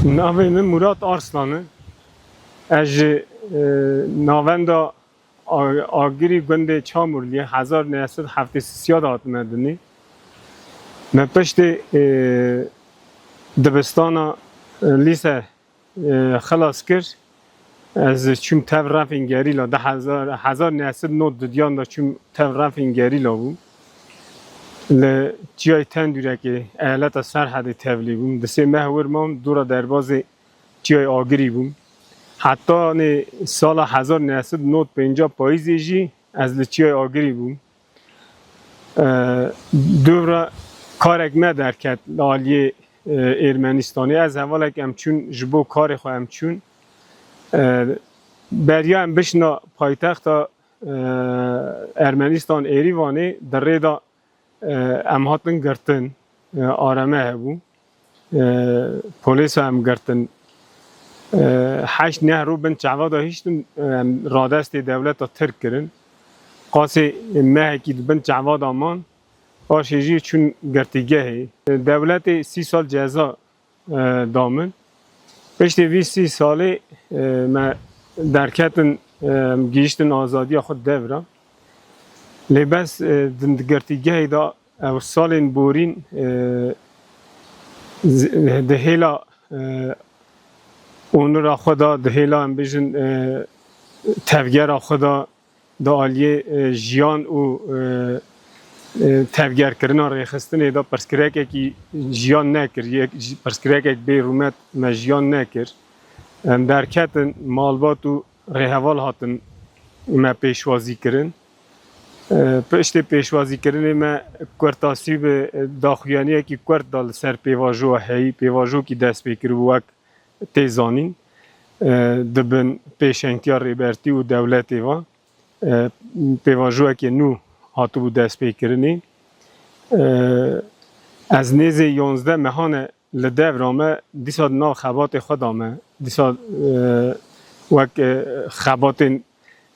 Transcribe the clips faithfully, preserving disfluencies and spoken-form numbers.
Navê min Murat Arslan e. Ez ji, e, navenda A-, Agirî gundê Çamurliyê hezar neh sed heftê sisiya de hatime dinê. Me piştê, e, dibistana, e, lîse, e, xilas kir. Ez çûm tev refên gerîla, di hezar, hezar neh sed nod didiyan de çûm tev refên gerîla bûm. Li çiyayê Tendûrekê, eyaleta Serhedê tevlî bûm. Di sê meh wir mam, dora derbazê çiyayê Agirî bûm. Heta nê sala hezar neh sed nod pênca payîzê jî ez li çiyayê Agirî bûm. E, dûv re karek me derket li aliyê, e, Ermenistanê. Ez hevalek em çûn, ji bo karê xwe em çûn. E, beriya em bişna paytexta, e, Ermenistan, Êrîvanê, di rê de, e, em hatin girtin. E, areme hebû. E, polîsa em girtin. E, heşt neh rû bin çava de hiştin, e, em radestê dewleta Tirk kirin. Qasê mehekî di bin çava de man, paşê jî çûn girtîgehê. E, dewletê sî sal ceza, e, da min. Piştî vî sî salê, e, me derketin, e, em gihîştin azadiya xwe devra. Lê bes, e, di girtîgehê de ew salên borîn, e, z-, di hêla, e, onura xwe de, di hêla, em bêjin, e, tevgera xwe de, di aliyê, e, jiyan û, e, e, tevgerkirina rêxistinê de pirsgirêkekî jiyan nekir, yek, pirsgirêkek bê rûmet me jiyan nekir. Em derketin, malbat û rêheval hatin me pêşwazî kirin. E, piştê pêşwazîkirinê me kurtasî bi daxuyaniyekî kurt da li ser pêvajoya heyî, pêvajokî dest pê kiribû wek tê zanîn, e, di bin pêşengtiya Rêbertî û dewletê ve, e, pêvajoyekê nû hatibû destpêkirinê. E, ez nêzê yanzdeh mehane li devra me, dîsa di nav xebatê xwe de me. Dîsa, e, wek, e, xebatên,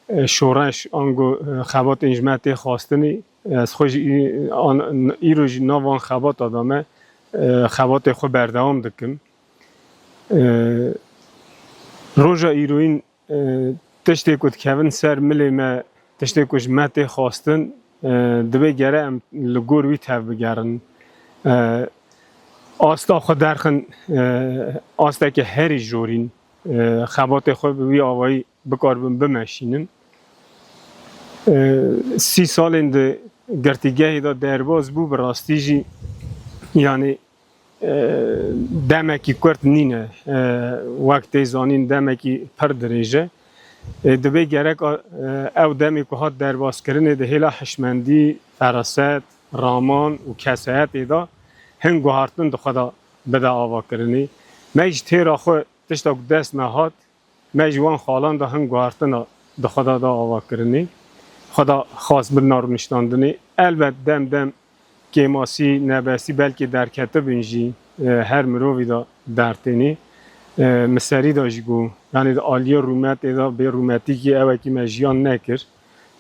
e, şoreş, ango, e, xebatên ji me tê xwestinê, ez xwe jî î-, an-, îro jî nav van xebata de me, e, xebatê xwe berdewam dikim. E, roja îroyîn, e, tiştê ku dikevin ser milê me, tiştê ku ji me tê xwestin, e, divê gere em li gor wî tevbigerin. E, asta xwe derxin, e, asteke herî jorîn, e, xebatê xwe bi wî awayî bikaribin bimeşînin. E, sî salên di girtîgehê de derbas bû, bi rastî jî, yanî, e, demekî kurt nîne. E, wek tê zanîn demekî pir dirêj e. E, dibê gerek, e, ew demê ku hat derbazkirinê di hêla hişmendî, feraset, raman û kesayetê de hin guhartin di xwe de bide avakirinê. Me jî têra xwe tişta ku dest me hat, me ji wan xalan de hin guhartina di xwe de da avakirinê. Xwe da xwest bidina rûniştandinê. Elbet dem dem kêmasî, nebestî belkî derketibin jî, e, her mirovî de dertênê. E, mi serî de jî got, yanî di aliyê rûmetê de bê rûmetîkî ewekî me jiyan nekir.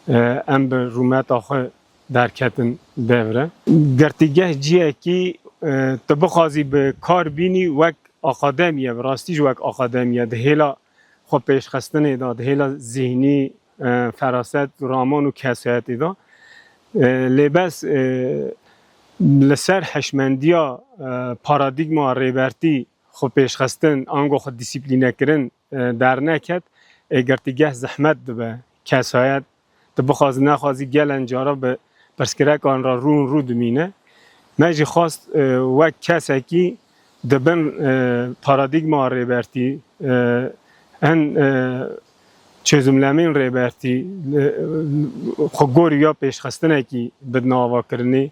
E, em bi rûmeta xwe derketin devre. Girtîgeh ciyekî, e, tu bixwazî bi kar bînî wek akademiye, bi rastî jî wek akademiye, di hêla xwe pêşxistinê de, di hêla zîhnî, e, feraset, raman û kesayetê de. E, lê bes, e, li ser hişmendiya, e, paradîgma Rêbertî xwe pêşxistin, ango xwe dîsîplînekirin, e, derneket, ê girtîgeh zehmet dibe, kesayet, tu bixwazî nexwazî gelen cara bi pirsgirêkan re rûn rû dimîne. Me jî xwest, e, wek kesekî di bin, e, paradîgma Rêbertî, e, hin, e, çözümlemên Rêbertî, e, xwe gor ya pêşxistinekî bidine avakirinê,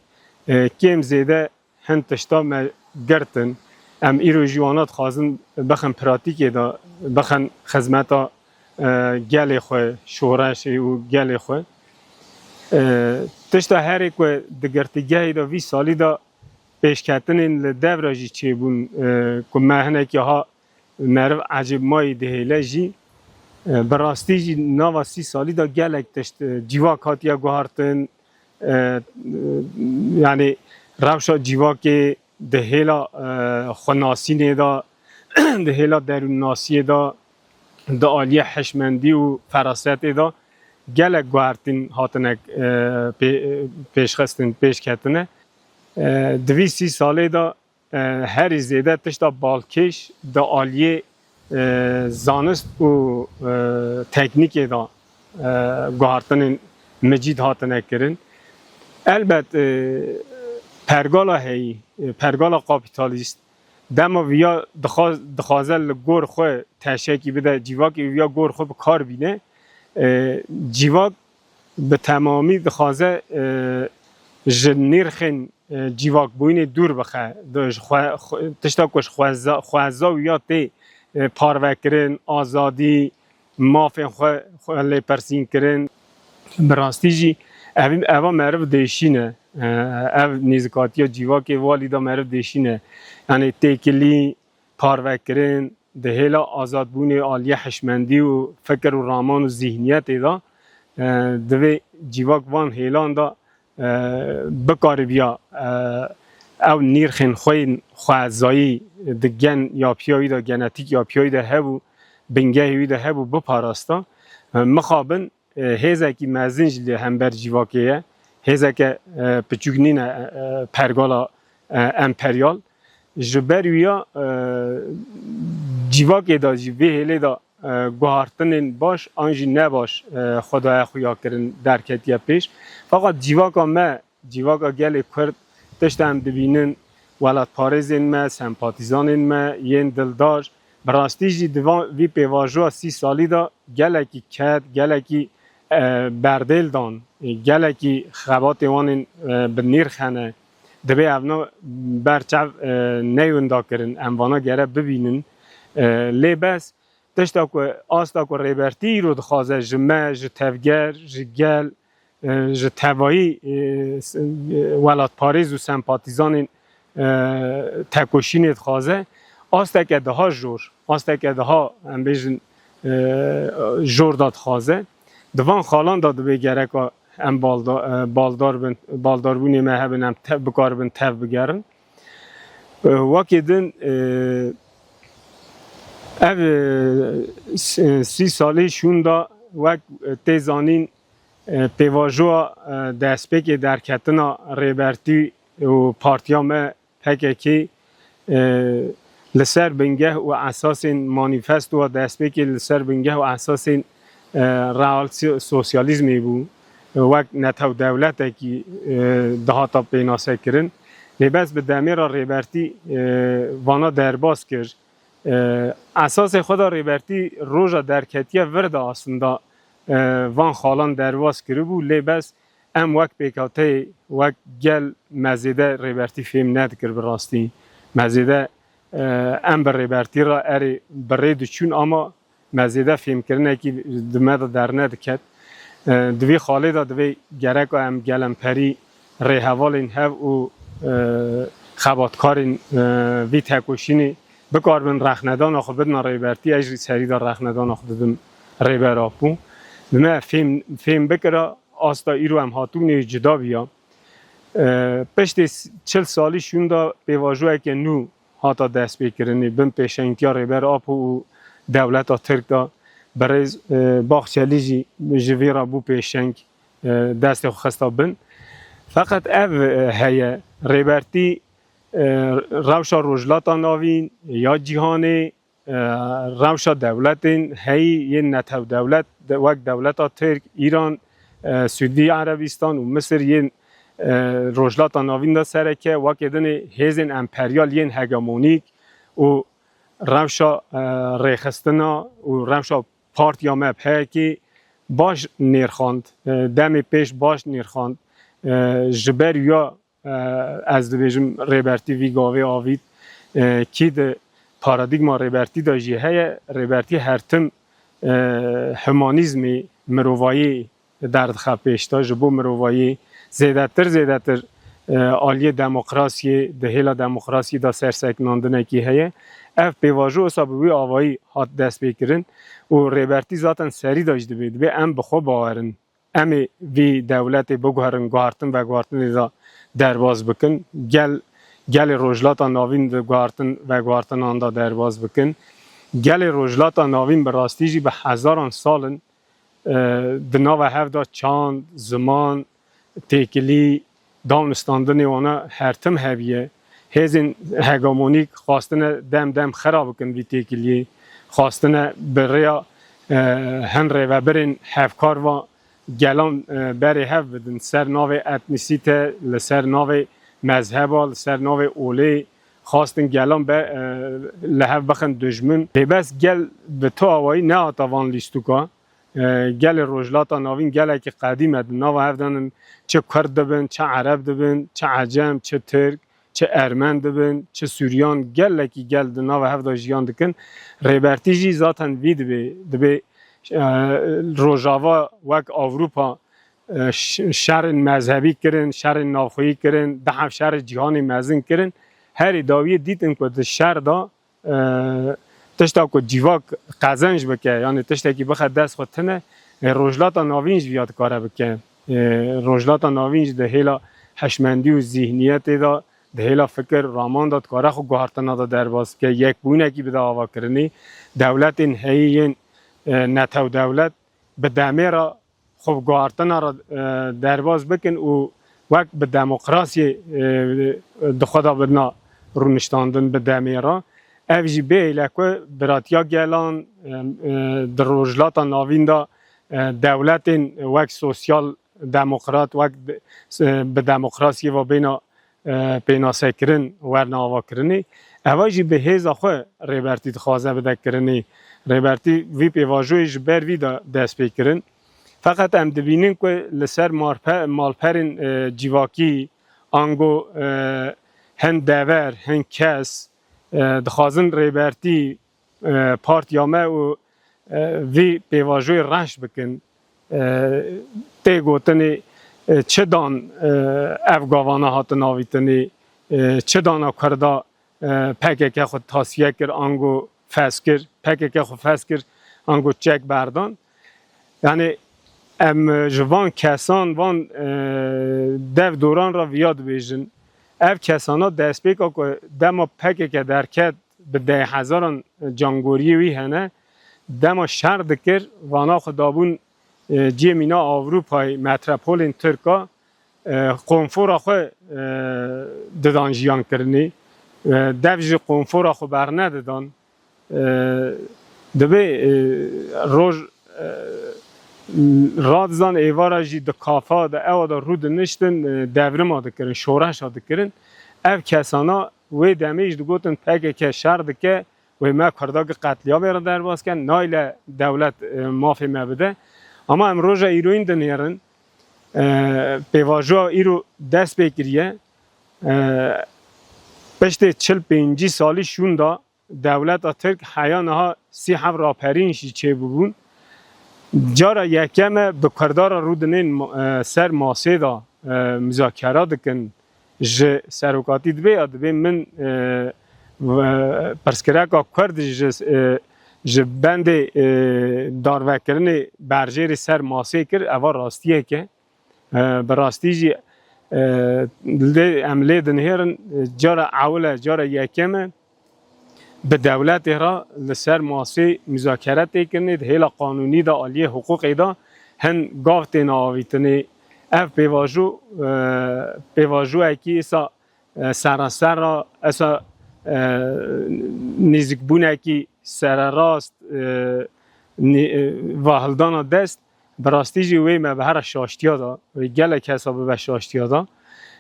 e, kêm zêde hin tişta me girtin. Em îro jî wana dixwazin bixin pratîkê de, bixin xizmeta, e, gelê xwe, şoreşê û gelê xwe. E, tişta herê ku di girtîgehê de vî salî de pêşketinên li devra jî çêbûn, e, ku me hinekî ha meriv ecêbmayî dihêle jî, e, bi rastî jî nava sî salî de gelek tişt, e, civak hatiye guhartin, e, e, yanî rewşa civakê di hêla, e, xwenasînê de, di hêla derûnnasiyê de, di aliyê hişmendî û ferasetê de gelek guhertin hatine, e, pê-, pêşxistin, pêşketine. E, di vî sî salê de, e, herî zêde tişta balkêş di aliyê, e, zanist û, e, teknîkê de, e, guhartinên micîd hatine kirin. Elbet, e, pergala heyî, e, pergala kapîtalîst, dema viya dixwa-, dixwaze li gor xwe teşekî bide, cîvakê viya gor xwe bi kar bîne, e, cîvak bi temamî dixwaze, e, ji nirxên, e, cîvakbûyînê dûr bixe. Di, ji xwe, xwe, tişta ku ji xweza, xweza wiya tê, e, parvekirin, azadî, mafên xwe, xwe lêpirsîn kirin. Bi rastî jî ev, eva meriv dêşîne. E, ev nêzikatiya cîvakê valî de meriv dêşîne. Yanî têkilî, parvekirin, di hêla azadbûnê aliyê hişmendî û fikir û raman û zîhniyetê de, e, divê cîvak van hêlan de, e, bikaribiya, e, ew nîrxên xwe yên xwezayî di gen ya piya wî de, genetîk ya piya wî de hebû, bingehê wî de hebû, biparasta. E, mixabin, e, hêzekî mezin jî li hember cîvakê ye. Hêzeke, e, piçûk nîne, e, e, pergala, e, emperyal. Ji ber wîya, e, cîvakê de jî, vê hêlê de, e, guhartinên baş an jî ne baş, e, xwe daye xuya kirin, derketiye pêş. Feqet cîvaka me, cîvaka gelê Kurd, tişt em dibînin, welatparêzên me, sempatîzanên me yên dildar, bi rastî jî di van, vî pêvajoya sî salî de gelekî ked, gelekî, e, berdêl dan, e, gelekî xebatê wan ên, e, bi nirx hene. Divê evna ber çav, e, neyê winda kirin, em vana gere bibînin. E, lê bes, tişta ku, asta ku Rêbertî îro dixwaze ji me, ji tevger, ji gel, e, ji tevayî, e, s-, e, welatparêz û sempatîzanên, e, tekoşînê dixwaze, asteke daha jor, asteke daha, em bêjin, e, jor da dixwaze. Di van xalan de divê gereka em balda-, e, baldar bin, baldarbûnê me hebin, em tev, bikaribin tev bigerin. E, wekî din, e, ev, e, s-, e, sî salî şûnda wek, e, tê zanîn, e, pêvajoya, e, destpêkê derketina Rêbertî û partiya me P K K, e, li ser bingeh û esasên manîfestoya destpêkê, li ser bingeh û esasên, e, real si-, sosyalîzmê bû. E, wek netew dewletekî, e, dihata pênasekirin. Lê bes bi demê re Rêbertî, e, vana derbas kir. E, esasê xwe de Rêbertî roja derketiye vir de aslında, e, van xalan derbas kiribû, lê bes em wek pêkhateyê, wek gel me zêde Rêbertî fêm nedikir bi rastî. Me zêde, e, em bi Rêbertî re erê bi rê diçûn ama me zêde fêmkirinekî di me de dernediket. E, di vî xalê de divê gereka em gelemperî rêhevalên hev û, e, xebatkarên, e, vî tekoşînê bikaribin rexnedana xwe bidina Rêbertî, ez jî serî de rexnedana xwe didim Rêber Apo. Bi me fêm, fêm bikira, asta îro em hatibûnê cuda bûya. E, piştê s-, çil salî şûnda pêvajoyeke nû hata destpêkirinê bin pêşengtiya Rêber Apo û dewleta Tirk de birêz, e, Baxçelî jî ji vî re bû pêşeng, e, destê xwe xista bin. Feqet ev, e, heye, Rêbertî, e, rewşa Rojhilata Navîn ya cîhanê, e, rewşa dewletên heyî yên netew dewlet, de, wek dewleta Tirk, Îran, e, Sûdî Erebîstan û Misir yên, e, Rojhilata Navîn de sereke, wekê dinê hêzên emperyal yên hegemonîk û rewşa, e, rêxistina û rewşa partiya me P K K baş nêrxand, e, demê pêş baş nêrxand, e, ji ber ya, e, ez dibêjim Rêbertî vî gavê avît, e, kî di paradîgma Rêbertî de jî heye, Rêbertî her tim, e, humanîzmê, mirovayî derdixe pêş de, ji bo mirovayî zêdetir, zêdetir, e, aliyê demokrasiyê, di hêla demokrasiyê de serseknandinekî heye. Ev pêvajo wisa bi wî avayî hat destpêkirin û Rêbertî zaten serî de jî dibê, dibê em bi xwe bawerin. Em ê vî dewletê biguherin, guhartin veguhartinê de derbas bikin. Gel, Gelê Rojhilata Navîn di guhartin veguhartinan de derbas bikin. Gelê Rojhilata Navîn bi rastî jî bi hezaran sal in, e, di nava hev de çand, ziman, têkilî, danûstandinê wana her tim hebiye. Hêzên hegemonîk xwastine dem dem xera bikin vî têkiliyê, xwastine bi rêya, e, hin rêvebirên hevkar va gelan, e, berê hev bidin, ser navê etnîsîte, li ser navê mezheba, li ser navê olê xwastin gelan be, e, li hev bixin dijmin. Lê bes gel bi tu awayî nehata van lîstûka. E, gelê Rojhilata Navîn gelekî qedîm e, di nava hev de ne, çi Kurd dibin, çi Ereb dibin, çi Ecem, çi Tirk, çi Ermen dibin, çi Suryan, gelekî gel di nava hev de jiyan dikin. Rêbertî jî zaten vî dibê, dibê, e, Rojava wek Ewropa, e, ş-, şerên mezhebî kirin, şerên navxweyî kirin, du heb şerê cîhanê mezin kirin. Herî dawiyê dîtin ku di şer de, e, tişta ku civak qezenc bike, yanî tiştekî bixe dest xwe tune, e, Rojhilata Navîn jî viya dikare bike. E, Rojhilata Navîn jî di hêla hişmendî û zîhniyetê de, di hêla fikir raman de dikare xwe guhartina de derbas bike, yekbûnekî bide avakirinê, dewletên heyî yên, e, netew dewlet bi demê re xwe bi guhartina re, e, derbas bikin û wek bi demokrasiyê, e, di xwe de bidina rûniştandin bi demê re. Ev jî bêhêle ku biratiya gelan, e, e, di Rojhilata Navîn de, e, dewletên wek sosyal demokrat, wek de-, e, bi demokrasiyê ve bêna, e, pênasekirin werine avakirinê. Eva jî bi hêza xwe Rêbertî dixwaze bide kirinê. Rêbertî vî pêvajoyê ji ber vî de dest pê kirin. Feqet em dibînin ku li ser marpe-, malperên, e, civakî, ango, e, hin dever, hin kes, e, dixwazin Rêbertî, e, partiya me û, e, vî pêvajoyê reş bikin. E, tê gotinê, e, çi dan, e, ev gavana hatin avîtinê, e, çi dana Kurda, e, P K K xwe tasfiye kir, ango fes kir, P K K xwe fes kir, ango çek berdan. Yani em, e, ji van kesan, van, e, dev doran re viya dibêjin. Ev kesana destpêka ku dema P K K derket, bi deh hezaran cangoriyê wî hene. Dema şer dikir, vana xwe dabûn, e, cihê mîna Ewropayê, metropolên Tirka, e, konfora xwe, e, didan jiyan kirinê. E, dev ji konfora xwe bernedidan. E, dibê, e, roj, e, radizan êvara jî di kafa de, ewa de rû diniştin, e, devrima dikirin, şoreşa dikirin. Ev kesana wê demê jî digotin P K K şer dike, wê me Kurda gi qetliyamê re derbas ken, nayle dewlet, e, mafê me bide. Ama em roja îroyîn dinêrin, e, pêvajoya îro dest pê kiriye. E, piştê çil pêncî salî şûnda dewleta Tirk heya niha sî heft raperîn jî çêbûbûn. Cara yekem e bi Kurda re rûdinên ma-, e, ser masê de, e, muzakera dikin. Ji serokatî dibê ya dibê min, e, ve-, pirsgireka Kurd ji, e, ji bendê, e, darvekirinê berjêrî ser masê kir, eva rastiyek e. E, bi rastî jî, e, lê, em lê dinihêrin, e, cara ewil e, cara yekem e, bi dewletê re li ser masê muzakere tê kirinê, di hêla qanûnî de, aliyê hiqûqê de hin gav têne avîtinê. Ev pêvajo, e, pêvajoyekî îsa, e, seraser re, îsa, e, nêzîkbûnekî sererast, e, nê-, e, va hildana dest, bi rastî jî wê me bi here şaştiya da, wê gelek kesa bibe şaştiya da.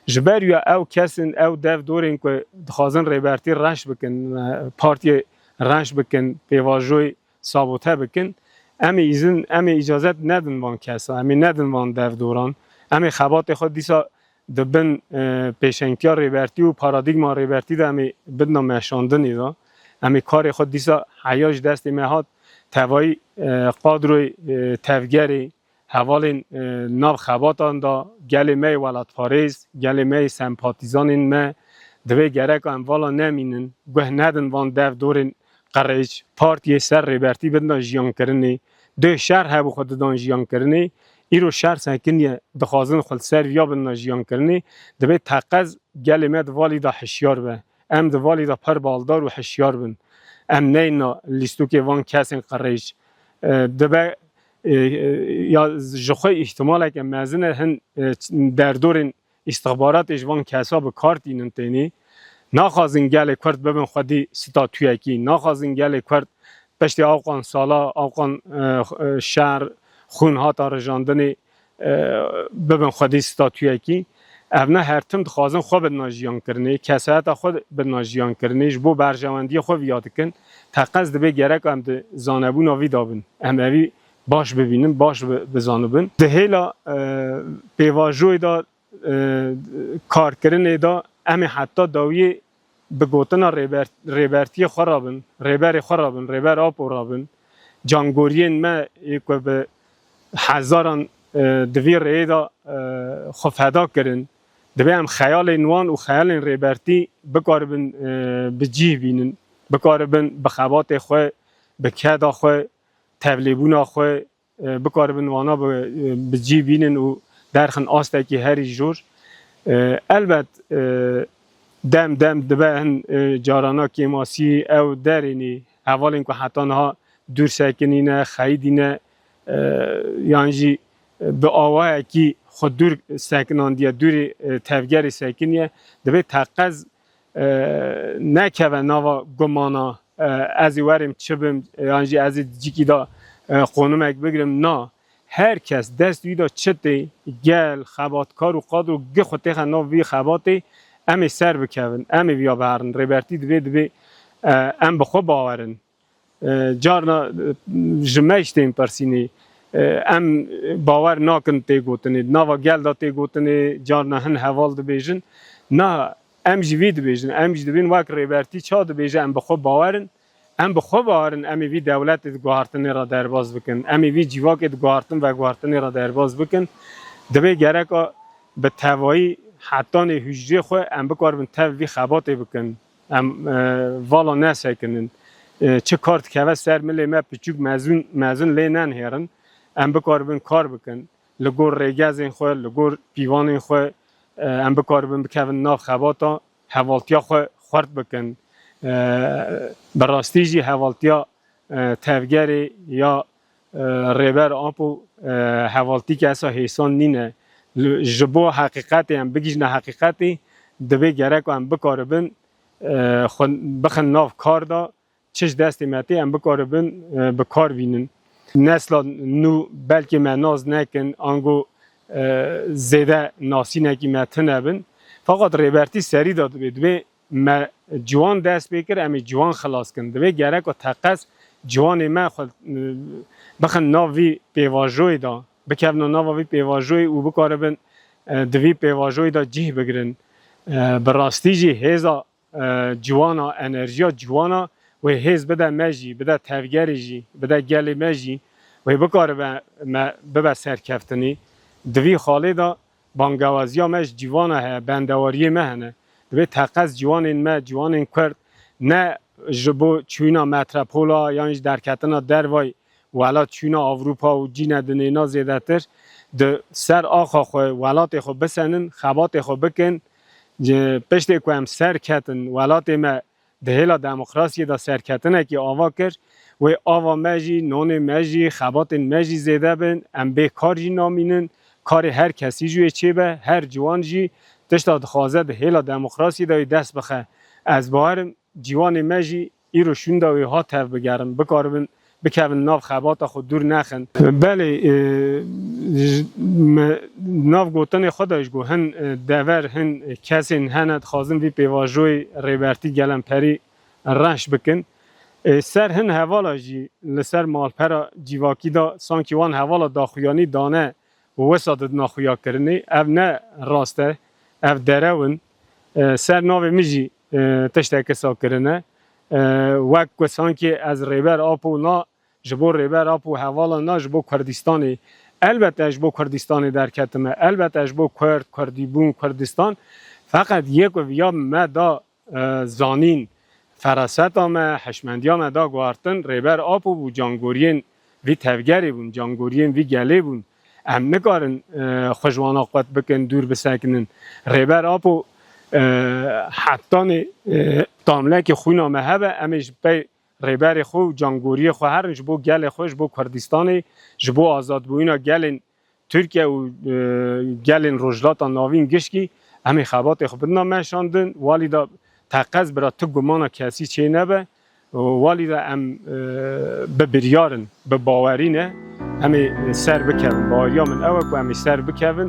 Ji ber ya ew kesên, ew dev dorên ku dixwazin Rêbertî reş bikin, e, partiyê reş bikin, pêvajoyê sabote bikin, em ê îzin, em ê îcazet nedin van kesa, em ê nedin van dev doran. Em ê xebatê xwe dîsa di bin, e, pêşengtiya Rêbertî û paradîgma Rêbertî de em ê bidina meşandinê de. Em ê karê xwe dîsa heya ji destê me hat, tevayî, e, qadroyê, e, tevgerê, hevalên, e, nav xebatan de, gelê me yê welatparêz, gelê me yê sempatîzanên me, divê gereka em vala nemînin, guh nedin van dev dorên qirêj, partiyê ser Rêbertî bidina jiyankirinê, dê şer hebû xwe didan jiyankirinê, Îro şer sekiniye, dixwazin xwe li ser viya bidina jiyankirinê, divê teqez gelê me di valî de hişyar be. Em di valî de per baldar û hişyar bin. Em neyna lîstokê van kesên qirêj. E, dibe, e, e, ya ji xwe îhtimaleke mezin e hin, e, derdorên îstixbaratê ji van kesa bi kar tînin tênê. Naxwazin gelê Kurd bibin xwedî statuyekî. Naxwazin gelê Kurd piştî awqan sala, awqan, e, e, şer, xûn hata rijandinê, e, bibin xwedî statuyekî. Ev ne her tim dixwazin xwe bidina jiyankirinê, kesayeta xwe bidina jiyankirinê, ji bo berjewendiyê xwe viya dikin. Teqez dibê gerek em di zanebûna vî de bin. Em evî baş bibînin, baş bi-, bizanibin. Di hêla, e, pêvajoyê de, e, karkirinê de em ê heta dawiyê bi gotina rêber-, rêbertiyê xwe re bin, rêberê xwe re bin, rêber Apo re bin. Cangoriyên me yê ku bi hezaran, e, di vî rêyê de, e, xwe feda kirin. Divê em xeyalên wan û xeyalên rêbertî bikaribin, e, bi cîh bînin, bikaribin bi xebatê xwe, bi keda xwe, tevlêbûna xwe, e, bikaribin wana bi, e, bi cî bînin û derxin astekî herî jor. E, elbet, e, dem dem dibe hin, e, carana kêmasî ew derênî hevalên ku heta niha dûr sekinîne, xeyidîne, e, yan jî bi awayekî xwe dûr sekinandiye, dûrê, e, tevgerê sekiniye, divê teqez e, nekeve nava gumana, e, ez ê werim çi bim, e, yan jî ez ê di cîkî de, e, qonumek bigrim. Na, her kes dest wî de çi tê, gel, xebatkar û qadro gi xwe têxe nav vî xebatê, em ê ser bikevin, em ê viya biherin. Rêbertî divê, divê, e, em bi xwe bawerin. E, carna, e, ji me jî tên pirsînê. E, em bawer nakin tê gotinê. Di nava gel de tê gotinê, carna hin heval dibêjin. Na, em jî vî dibêjin. Em jî dibên wek rêbertî ça dibêje, em bi xwe bawer in. Em bi xwe bawer in, em ê vî dewletê di guhartinê re derbas bikin. Em ê vî cîvakê di guhartin veguhartinê re derbas bikin. Divê gereka bi tevayî hetanê hûjrê xwe em bikaribin tev vî xebatê bikin. Em, e, vala nesekinin. E, çi kar dikeve ser milê me piçûk mezûn, mezin lê nenihêrin. Em bikaribin kar bikin. Li gor rêgezên xwe, li gor pîvanên xwe, e, em bikaribin bikevin nav xebata, hevaltiya xwe xurt bikin. E, bi rastî jî hevaltiya, e, tevgerê ya, e, Rêber Apo, e, hevaltî kesa hêsan nîne. Li, ji bo heqîqetê em bigihîjine heqîqetê, divê gereka em bikaribin e, xwe bixin nav kar de, çi ji destê me tê, em bikaribin, e, bi kar bînin. Nesla nû belkî me nas nekin, ango, e, zêde nasînekî me tune bin. Feqet rêbertî serî de dibê, dibê me ciwan dest pê kir, em ê ciwan xilas kin. Dibê gereka teqez ciwanê me xwe, e, bixin nav vî pêvajoyê de, bikevin nava vî pêvajoyê û bikaribin, e, di vî pêvajoyê de cih bigrin. E, bi rastî jî hêza e, ciwana, enerjiya ciwana wê hêz bide me jî, bide tevgerê jî, bide gelê me jî, wê bikaribe me bibe serkeftinî. Di vî xalê de bangewaziya me ji ciwana heye, bendewariyê me hene. Divê teqez ciwanên me, ciwanên Kurd ne ji bo çûna metropola yan jî derketina dervay welat çûna Ewropa û cîne dinêna zêdetir di ser axa xwe, welatê xwe bisenin, xebatê xwe bikin. Ji piştê ku em ser ketin, welatê me di hêla demokrasiyê de serketinekî ava kir, wê ava me jî, nonê me jî, xebatên me jî zêde bin, em bê kar jî namînin, karê her kesî jî wê çêbe, her ciwan jî tişta dixwaze di hêla demokrasiyê de wê dest bixe. Ez bawerim, ciwanê me jî îro şûnda wê ha tev bigerin, bikaribin, bikevin nav xebata xwe dûr nexin. Belê, e, ji, me, nav gotinê xwe de ji go hin, e, dever, hin, e, kesên hene dixwazin vî pêvajoyê rêbertî gelemperî reş bikin. E, ser hin hevala jî li ser malpera civakî de sankî wan hevala daxuyanî dane û wisa didina xuyakirinê. Ev ne rast e, ev derew in. E, ser navê min jî, e, tiştekî sa kirine. E, wek ku sankî ez Rêber Apo na, ji bo Rêber Apo hevala na, ji bo Kurdistanê. Elbet ez ji bo Kurdistanê derketime. Elbet ez ji bo Kurd, Kurdîbûn, Kurdistan. Feqet yê ku viya me da e, zanîn, feraseta me, hişmendiya me da guhartin, Rêber Apo bû, cangoriyên vî tevgerê bûn, cangoriyên vî gelê bûn. Em nikarin e, xwe ji wana qet bikin, dûr bisekinin. Rêber Apo e, hetanê e, damlekê xwîna me hebe, em ê ji pey rêberê xwe û cangoriyê xwe herin ji bo gelê xwe, ji bo Kurdistanê, ji bo azadbûyîna gelên Tirkiye û e, gelên Rojhilata Navîn gişkî em ê xebatê xwe bidina meşandin. Walî da teqez bira tu gumana kesî çê nebe. Û walî da em e, bi biryar in, bi bawerî ne. Em ê ser bikevin. Baweriya min ew e ku em ê ser bikevin.